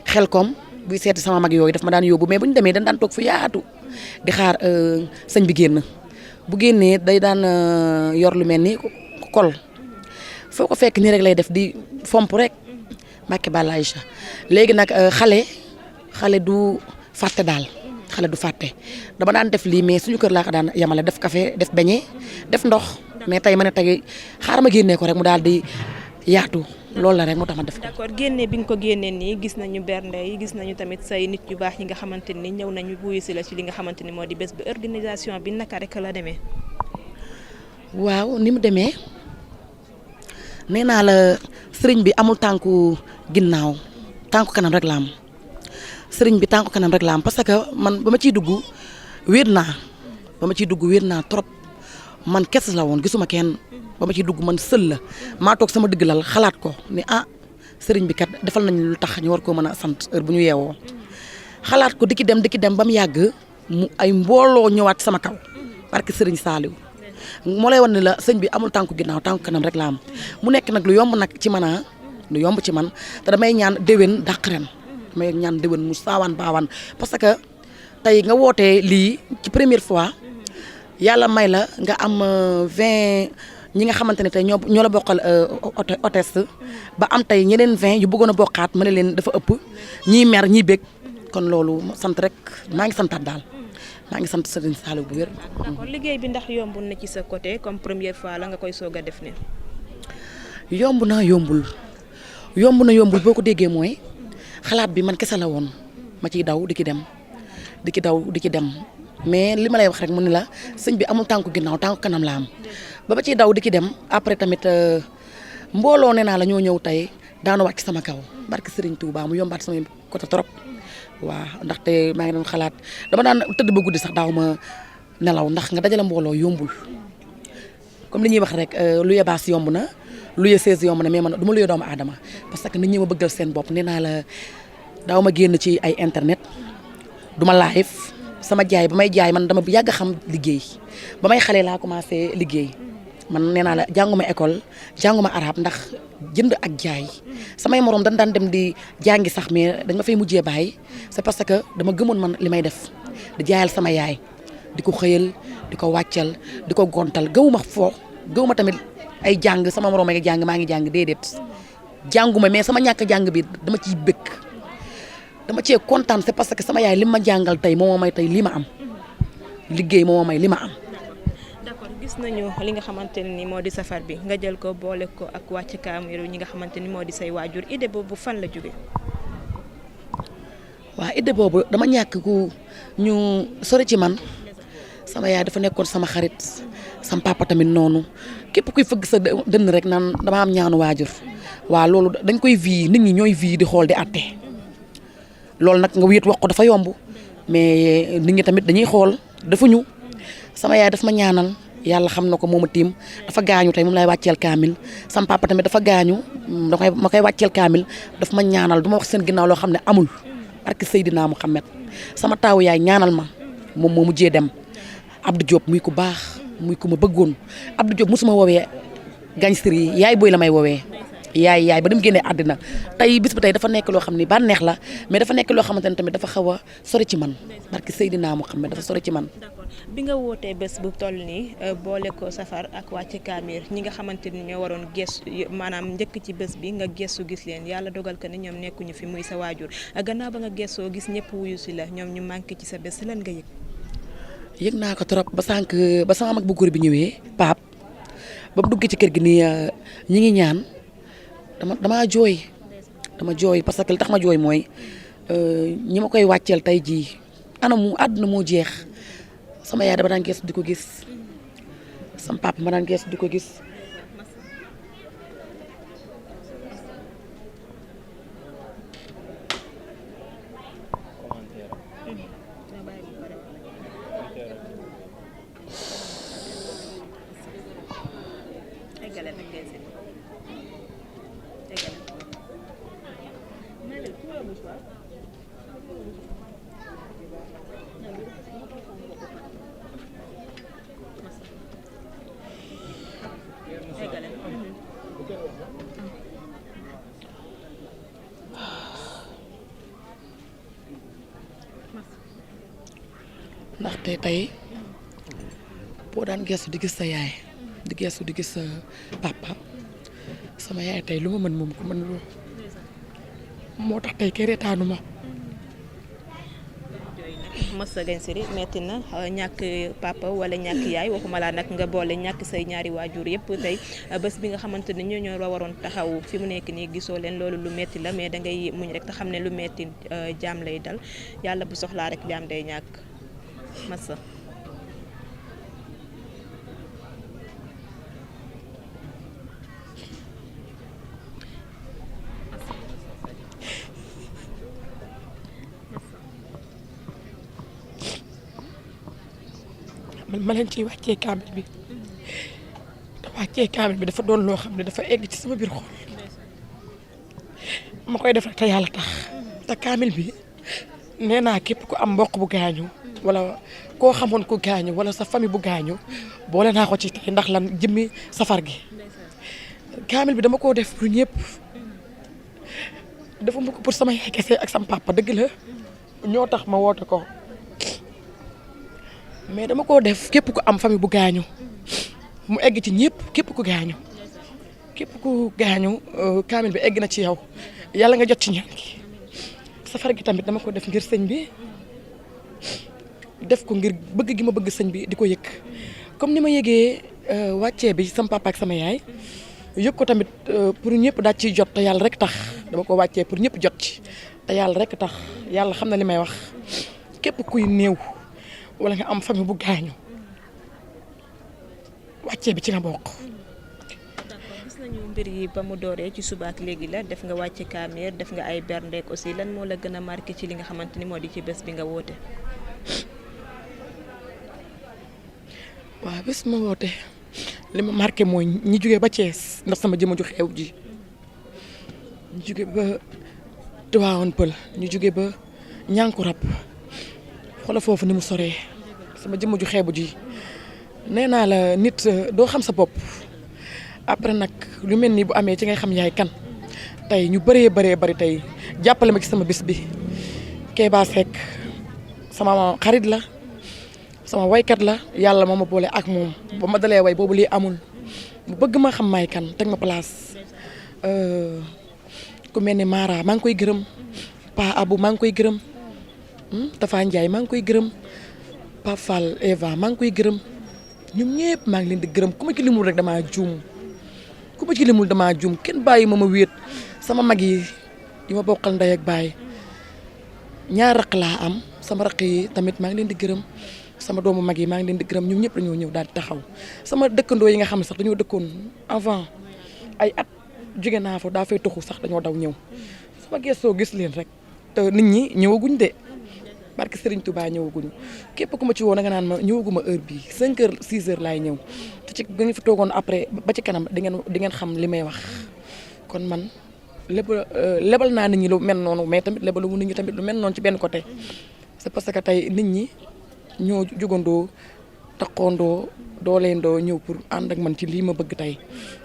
xelkom buy seeti sama mag yooyu daf ma daan yóbbu mais bu ñu demee dañ daan toog fu yaatu di xaar sëñ bi génn bu génnee day daan yor lu mel ni kol foo ko fekk nii rek lay def di fomp rek Mbacké Balla Aïcha léegi nag xale du fàtte daal xale du fàtte dama daan def lii mais suñu kër laa ko daan yamale def café def beñe def ndox mais tey ma ne tey xaaral ma génnee ko rek mu daal di yaatu loolu la rek moo tax ma def ko. d'accord génne bi nga ko génnee nii gis nañu bernde yi gis nañu tamit say nit yu baax yi nga xamante ni ñëw nañu buyu si la ci li nga xamante ni moo di bés bi organisation bi naka rek la demee. waaw ni mu demee nee naa la sëriñ bi amul tànku ginnaaw tànku kanam rek la am sëriñ bi tànku kanam rek la am parce que man ba ma ciy dugg wéet naa trop man kes la woon gisuma kenn. ba ma ci dugg man sël la maa toog sama digg lal xalaat ko ni sëriñ bi kat defal nañu lu tax ñu war koo mën a sant heure bu ñu yeewoo xalaat ko di ki dem ba mu yàgg mu ay mbooloo ñëwaat sama kaw barke sëriñ Saliou moo lay wan ni la sëñ bi amul tànku ginnaaw tànku kanam rek la am mu nekk nag lu yomb nag ci man lu yomb ci man te damay ñaan déwén dàq ren damay ñaan déwén mu saawaan baawaan parce que tey nga wootee lii ci première fois yàlla may la nga am 20 ñi nga xamante ne tey ñoo la bokkal hôtesse ba am tey ñeneen 20 yu bëggoon a bokkaat ma ne leen dafa ëpp ñii mer ñii bég kon loolu sant rek maa ngi santaat daal maa ngi sant Serigne Saliou bu wér. d'accord liggéey bi ndax yombul na ci sa côté comme première fois la nga koy soog a def ne yomb na yombul boo ko déggee mooy xalaat bi man kese la woon ma ciy daw di ki dem mais li ma lay wax rek mu ne la sëñ bi amul tànku ginnaaw tànku kanam la am ba ciy daw di ki dem après tamit mbooloo nee naa la ñoo ñëw tey daanu wàcc sama kaw barke Serigne Touba mu yombaat sama côté trop waaw ndaxte maa ngi doon xalaat dama daan tëdd ba guddi sax daaw ma nelaw ndax nga dajale mbooloo yombul comme li ñuy wax rek lu yebaas yomb na lu ye 16 yomb na mais man du ma luye doomu aadama parce que nit ñi ma bëggal seen bopp nee naa la daaw ma génn ci ay internet du ma live sama jaay ba may jaay man dama yàgg xam liggéey ba may xale laa commencé liggéey man nee naa la jànguma école jànguma arabe ndax jënd ak jaay samay morom dañ daan dem di jàngi sax mais dañ ma fay mujjee bàyyi c'est parce que dama gëmoon man li may def di jaayal sama yaay di ko xëyal di ko wàccal di ko gontal gëwuma tamit ay jàng sama morom ay jàng maa ngi jàng déedéet jànguma mais sama ñàkk jàng bi dama ciy bëgg dama cee kontaan c'est parce que sama yaay li ma jàngal tey moo ma may tey li ma am liggéey moo ma may li ma am. d'accord gis nañu li nga xamante ni moo di safar bi nga jël ko boole ko ak wàcc kaamiru ñi nga xamante ni moo di say waajur idée boobu fan la jóge waaw idée boobu dama ñàkk ku ñu sori ci man sama yaay dafa nekkoon sama xarit sama papa tamit noonu képp kuy fëgg sa dënn rek naan dama am ñaanu waajur waaw loolu dañ koy vie nit ñi ñooy vie di xool di àtte loolu nag nga wéet wax ko dafa yomb mais nit ñi tamit dañuy xool dafa ñu sama yaay daf ma ñaanal yàlla xam na ko mooma tiim dafa gaañu tey moom lay wàcceel kaamil sama papa tamit dafa gaañu ma koy wàcceel kaamil daf ma ñaanal du ma wax seen ginnaaw loo xam ne amul barke Seydina Muhammad sama taawu yaay ñaanal ma moom moo mujjee dem Abdou Diop muy ku baax muy ku ma bëggoon Abdou Diop mosuma woowee Gagne Siri yaay booy la may woowee yaay ba dem génnee àddina tey bis bi tey dafa nekk loo xam ne bànneex la mais dafa nekk loo xamante ne tamit dafa xaw a sori ci man barki Seydina Muhammad dafa sori ci man. bi nga wootee bés bu toll nii boole ko safar ak wàcce kaamir ñi nga xamante ni ñoo waroon gestu maanaam njëkk ci bés bi nga gestu gis leen yàlla dogal ko ni ñoom nekkuñu fi muy sa waajur gannaaw ba nga gestoo gis ñëpp wuyu si la ñoom ñu manqué ci sa bés lan nga yëg. yëg naa ko trop ba sànq ba sama mag bu góor bi ñëwee Pape ba mu duggee ci kër gi nii ñi ngi ñaan dama jooy parce que li tax ma jooy mooy ñi ma koy wàcceel tey jii anamu àdduna moo jeex sama yaay dama daan geesu di ko gis sama papa ma daan geesu di ko gis. ndaxte tey boo daan gestu di gis sa yaay di gestu di gis sa papa sama yaay tey lu ma mën moom ko mën loo moo tax tey kay reetaanu ma. Massa Gagne Siri metti na ñàkk papa wala ñàkk yaay waxuma laa nag nga boole ñàkk say ñaari waajur yëpp tey bés bi nga xamante ne ñoo la waroon taxaw fi mu nekk nii gisoo leen loolu lu metti la mais da ngay muñ rek te xam ne lu metti jaam lay dal yàlla bu soxlaa rek jaam day ñàkk Massa. man ma leen ciy wàccee kaamil bi te wàccee kaamil bi dafa doon loo xam ne dafa egg ci sama biir xol ma koy def rek te yàlla tax te kaamil bi nee naa képp ku am mbokk bu gaañu wala koo xamoon ku gaañu wala sa famille bu gaañu boole naa ko ci tey ndax lan jëmmi safar gi kaamil bi dama koo def pour ñëpp dafa ma ko pour sama yaay kese ak sama papa dëgg la ñoo tax ma woote ko mais dama koo def képp ku am famille bu gaañu mu egg ci ñëpp képp ku gaañu kaamil bi egg na ci yow yàlla nga jot ci ñaan gi safar gi tamit dama ko def ngir sëñ bi def ko ngir bëgg gi ma bëgg sëñ bi di ko yëg comme ni ma yëgee wàccee bi sama papa ak sama yaay yëg ko tamit pour ñëpp daal ciy jot te yàlla rek tax dama ko wàccee pour ñëpp jot ci te yàlla rek tax yàlla xam na li may wax képp kuy néew wala nga am famille bu gaañu wàccee bi ci nga bokk. d'accord gis nañu mbir yi ba mu dooree ci suba ak léegi la def nga wàcce kaamir def nga ay berndeek aussi lan moo la gën a marqué ci li nga xamante ni moo di ci bés bi nga woote. waaw bés ma woote li ma marqué mooy ñi jógee ba Thiès ndax sama jëma ju xew ji ñu jóge ba Tivaouane Peulh ñu jóge ba Ñànkurab xoolal foofu ni mu soree sama jëmm ju xeebu ji nee naa la nit doo xam sa bopp après nag lu mel ni bu amee ci ngay xam yaay kan tey ñu bëree bari tey jàppale ma ci sama bis bi Kéba Seck sama xarit la sama waykat la yàlla moo ma boole ak moom ba ma dalee way boobu lii amul mu bëgg ma xam may kan teg ma place ku mel ni Mara maa ngi koy gërëm Pa Abou maa ngi koy gërëm Tafa Ndiaye maa ngi koy gërëm Pape Fall Eva maa ngi koy gërëm ñoom ñëpp maa ngi leen di gërëm ku ma ci limul rek damaa juum kenn bàyyi ma wéet sama mag yi ma bokkal ndey ak baay ñaar raq laa am sama raq yi tamit maa ngi leen di gërëm sama doomu mag yi maa ngi leen di gërëm ñoom ñëpp dañoo ñëw daal di taxaw sama dëkkandoo yi nga xam ne sax dañoo dëkkoon avant ay at jóge naa fa daa fay toxu sax dañoo daw ñëw sama gëstoo gis leen rek te nit ñi ñëwaguñ de. barke Serigne Touba ñëwaguñu képp ku ma ci woo nga naan ma ñëwaguma heure bii 5 heures 6 heures laay ñëw te ci nga fi toogoon après ba ci kanam di ngeen xam li may wax kon man lebal naa nit ñi lu mel noonu mais tamit lebalu nit ñi tamit lu mel noonu ci benn côté c'est parce que tey nit ñi ñoo jugandoo taxoondoo dooleendoo ñëw pour ànd ak man ci lii ma bëgg tey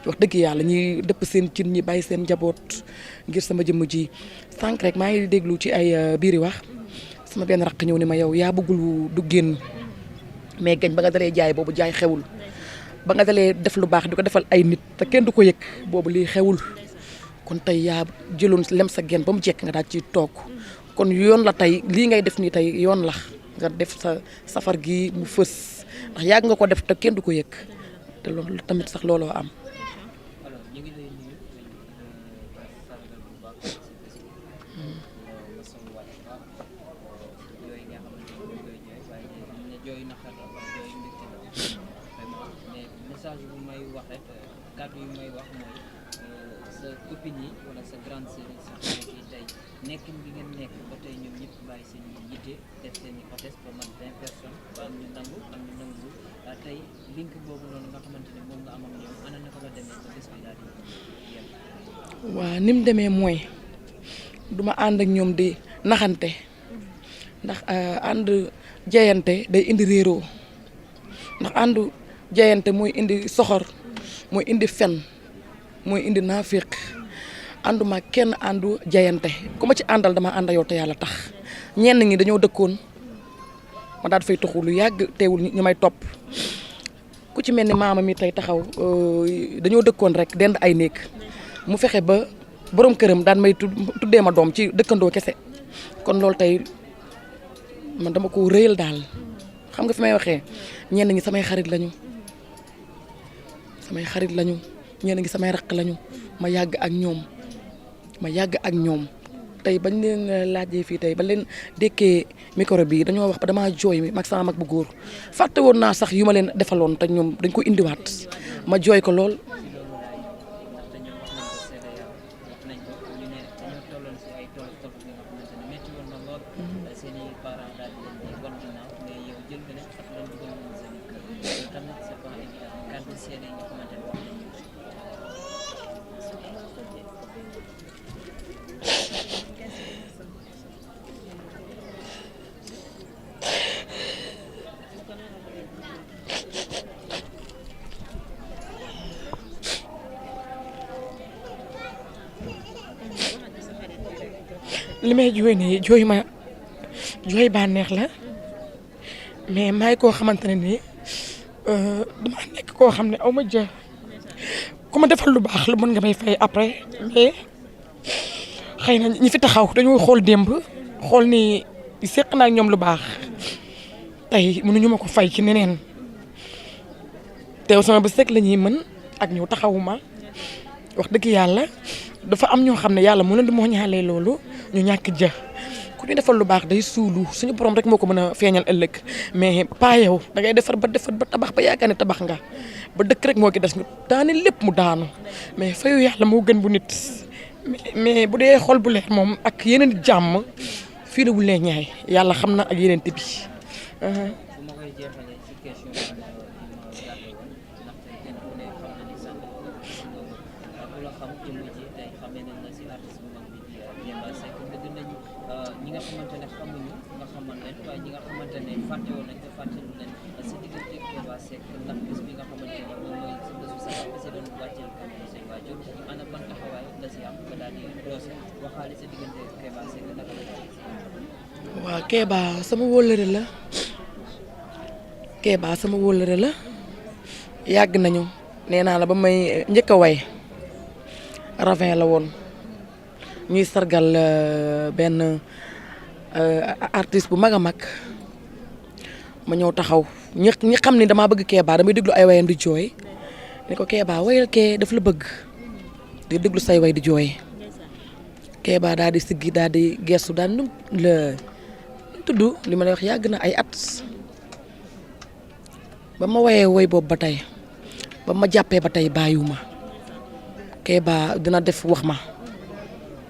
wax dëgg yàlla ñi dëpp seen cin ñi bàyyi seen njaboot ngir sama jëmm ji sànq rek maa ngi déglu ci ay biiri wax sama benn raq ñëw ni ma yow yaa bëggul du génn mais gañ ba nga dalee jaay boobu jaay xewul ba nga dalee def lu baax di ko defal ay nit te kenn du ko yëg boobu lii xewul kon tey yaa jëloon lem sa genn ba mu jekk nga daal ci toog kon yoon la tey lii ngay def nii tey yoon la nga def sa safar gi mu fës ndax yàgg nga ko def te kenn du ko yëg te loolu tamit sax looloo am. kàddu yu may wax mooy sa copine yi wala sa grande sœur yi sa xarit yi tey nekkin bi ngeen nekk ba tey ñoom ñëpp bàyyi seen yitte def seen i hôtesse ba mat 20 personnes ba am ñu nangu am ñu nangu tey link boobu noonu nga xamante ne moom nga am ak ñoom ana naka la demee ba bés bi daal di yem. waaw ni mu demee mooy duma ànd ak ñoom di naxante ndax ànd jeyante day indi réeroo ndax ànd jeyante mooy indi soxor mooy indi fen mooy indi naafiq ànduma kenn àndu jayante ku ma ci àndal dama ànd yow te yàlla tax ñenn ñi dañoo dëkkoon ma daal fay taxu lu yàgg teewul ñu may topp ku ci mel ni maama mi tey taxaw dañoo dëkkoon rek dend ay néeg mu fexe ba borom këram daan may tuddee ma doom ci dëkkandoo kese kon loolu tey man dama ko rëyal daal xam nga fi may waxee ñenn ñi samay xarit lañu ñenn ngi samay raq lañu ma yàgg ak ñoom tey bañ leen laajee fii tey ba leen dékkee micro bi dañoo wax ba damaa jooy mag sama mag bu góor fàtte woon naa sax yu ma leen defaloon te ñoom dañ ko indiwaat ma jooy ko lool. li may jooy nii jooy bànneex la mais maay koo xamante ne nii dama nekk koo xam ne aw ma jë ku ma defal lu baax lu mën nga may fay après mais xëy na ñi fi taxaw dañoo xool démb xool ni seq naa ak ñoom lu baax tey mënuñu ma ko fay ci neneen teew sama bés rek la ñuy mën ak ñëw taxawuma wax dëgg yàlla dafa am ñoo xam ne yàlla mu leen di moo ñaalee loolu ñu ñàkk jë ku ñu defal lu baax day suulu suñu borom rek moo ko mën a feeñal ëllëg mais pas yow da ngay defar ba tabax ba yaakaar ne tabax nga ba dëkk rek moo ki des ñu daane lépp mu daanu mais fayu yàlla moo gën bu nit mais bu dee xol bu leer moom ak yeneen jàmm fii la wulee ñaay yàlla xam na ak yeneen bi. waaw Kéba sama wóllëre la yàgg nañu nee naa la ba may njëkk a way ravin la woon ñuy sargal benn artiste bu mag a mag ma ñëw taxaw ñi xam ni damaa bëgg Kéba damay déglu ay wayam di jooy ni ko Kéba wayal kee daf la bëgg di déglu say way di jooy Kéba daal di siggi daal di gestu daal nu la tudd li ma lay wax yàgg na ay at ba ma wayee woy boobu ba tey ba ma jàppee ba tey bàyyiwuma Kéba dina def wax ma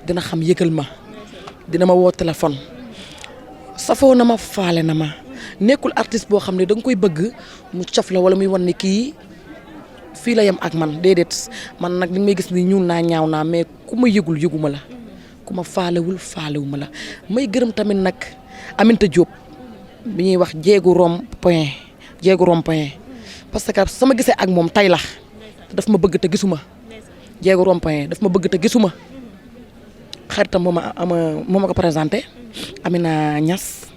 dina xam yëgal ma dina ma woo téléphone safoo na ma faale na ma nekkul artiste boo xam ne da nga koy bëgg mu cof la wala muy wan ni kii fii la yem ak man déedéet man nag li may gis ni ñuul naa ñaaw naa mais ku ma yëgul yëguma la ku ma faalewuma la may gërëm tamit nag Aminta Diop bi ñuy wax jéegu rond point jéegu rond-point parce que sama gisee ak moom tay la daf ma bëgg te gisuma jéegu rond-point daf ma bëgg te gisuma xaritam moo ma ko présenté Amina Niass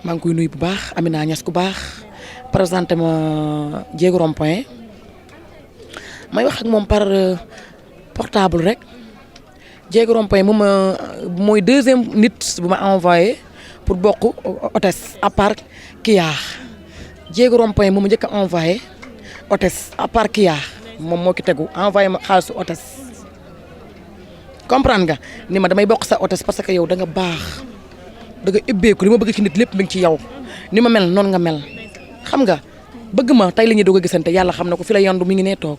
maa ngi koy nuyu bu baax Amina Niass ku baax présenté ma jéegu rond-point may wax ak moom par portable rek jéegu rond-point mooy deuxième nit bu ma envoyé pour bokk hôtesse à part Kia jéegu rond-point moom njëkk a envoyé hôtesse à part Kia moom moo ki tegu envoyé ma xaalisu hôtesse comprendre nga ni ma damay bokk sa hôtesse parce que yow da nga baax da nga ubbeeku li ma bëgg ci nit lépp mi ngi ci yow ni ma mel noonu nga mel xam nga bëgg ma tey la ñuy doog a gisante yàlla xam na ko fi la yandu mi ngi nee toog.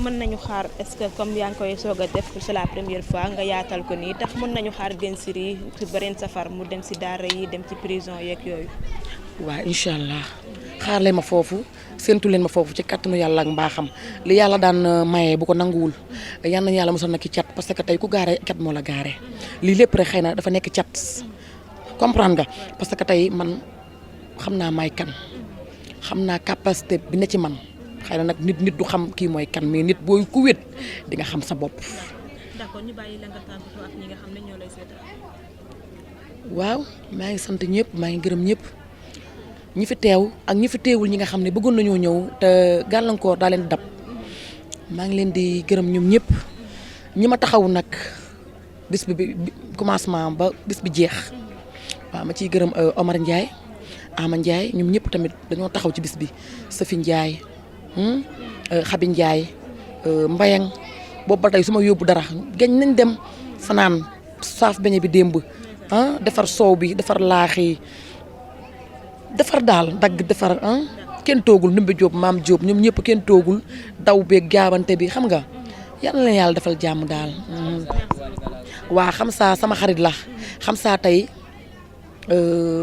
mën nañu xaar est-ce que comme yaa ngi koy soog a def c'est la première fois nga yaatal ko nii tax mën nañu xaar Gagne Siry ci beneen safar mu dem si daara yi dem ci prison yeeg yooyu. waaw incha allah xaar leen ma foofu séntu leen ma foofu ci kattanu yàlla ak mbaaxam li yàlla daan maye bu ko nanguwul yal nañu yàlla mosal na ki cat parce que tey ku gaare cat moo la gaare lii lépp rek xëy na dafa nekk cat comprendre nga parce que tey man xam naa may kan xam naa capacité bi ne ci man. xëy na nag nit du xam kii mooy kan mais nit booy ku wét di nga xam sa bopp. d'accord ñu bàyyi la nga tàggatoo ak ñi nga xam ne ñoo lay seetal. waaw maa ngi sant ñëpp maa ngi gërëm ñëpp ñi fi teew ak ñi fi teewul ñi nga xam ne bëggoon nañoo ñëw te gàllankoor daa leen dab maa ngi leen di gërëm ñoom ñëpp ñi ma taxaw nag bis bi commencement ba bis bi jeex waaw ma ciy gërëm Omar Ndiaye Ama Ndiaye ñoom ñëpp tamit dañoo taxaw ci bis bi Safi Ndiaye. Xabi Ndiaye Mbayang boobu ba tey su ma yóbbu dara gañ nañ dem fanaan saaf beñe bi démb defar soow bi defar laaxi defar daal dagg defar kenn toogul Ndumbe Diop Maam Diop ñoom ñëpp kenn toogul daw beeg jaabante bi xam nga yal na yàlla defal jàmm daal. waa xam saa sama xarit la xam saa tey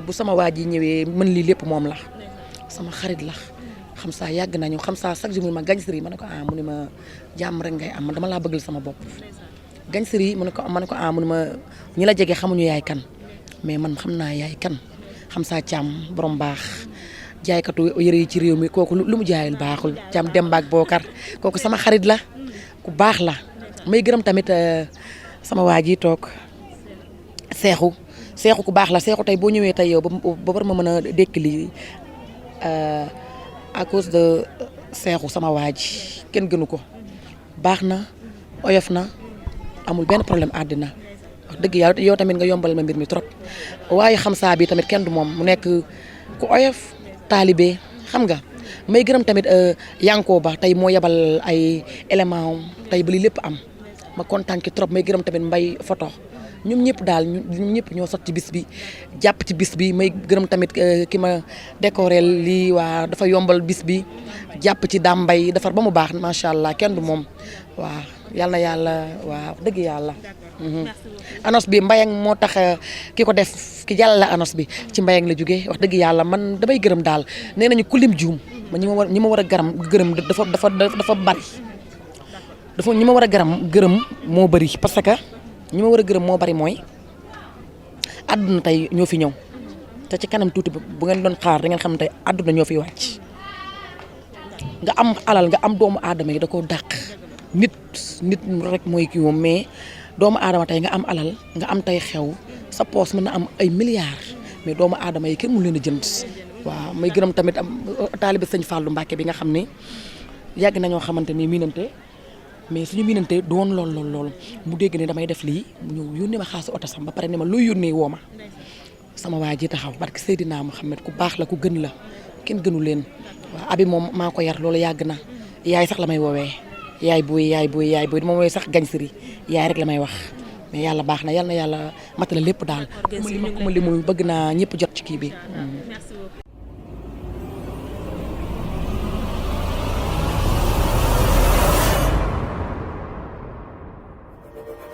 bu sama waa ji ñëwee mën lii lépp moom la sama xarit la. xam saa yàgg nañu xam saa chaque jour mu ne ma Gagne Siry ma ne ko mu ne ma jàmm rek ngay am man dama laa bëggal sama bopp Gagne Siry mu ne ko ma ne ko mu ne ma ñi la jege xamuñu yaay kan mais man xam naa yaay kan xam saa càmm borom baax jaaykatu yëre yi ci réew mi kooku lu mu jaayul baaxul càmm Demba ak Bokar kooku sama xarit la ku baax la may gërëm tamit sama waa ji toog seexu ku baax la seexu tey boo ñëwee tey yow ba war ma mën a dékk lii à cause de seexu sama waa ji kenn gënu ko baax na oyof na amul benn problème àddina wax dëgg yàlla yow tamit nga yombal ma mbir mi trop waaye xam saa bi tamit kenn du moom mu nekk ku oyof taalibe xam nga may gërëm tamit Yanko Ba tey moo yebal ay élément tey ba li lépp am ma kontaan ki trop may gërëm tamit Mbay photo ñoom ñëpp daal ñoom ñëpp ñoo sot ci bis bi jàpp ci bis bi may gërëm tamit ki ma décoré lii waa dafa yombal bis bi jàpp ci dambay defar ba mu baax macha allah kenn du moom waaw yal na yàlla waaw dëgg yàlla. annonce bi Mbayang moo tax ki ko def ki jàllale annonce bi ci Mbayang la jógee wax dëgg yàlla man damay gërëm daal nee nañu ku lim juum ma ñi ma war a gërëm dafa bari dafa ñi ma war a gërëm moo bari parce que. ñi ma war a gërëm moo bari mooy àdduna tey ñoo fi ñëw te ci kanam tuuti bu ngeen doon xaar da ngeen xam ne tey àdduna ñoo fi wàcc nga am alal nga am doomu aadama yi da koo dàq nit rek mooy kii moom mais doomu aadama tey nga am alal nga am tey xew sa poos mën na am ay milliards mais doomu aadama yi kenn mu leen a jënd waaw may gërëm tamit am taalibe sëñ Fallou Mbacke bi nga xam ne yàgg nañoo xamante ni miinante mais suñu miinante doon lool mu dégg ne damay def lii mu ñëw yónnee ma xaasu oto sam ba pare ne ma looy yónnee woo ma sama waa ji taxaw barke Seydina Muhammad ku baax la ku gën la kenn gënu leen waaw abi moom maa ko yar loolu yàgg na yaay sax la may woowee yaay booy dama woowee sax Gagne Siry yaay rek la may wax mais yàlla baax na yàlla matala lépp daal ku ma limul bëgg naa ñëpp jot ci kii bi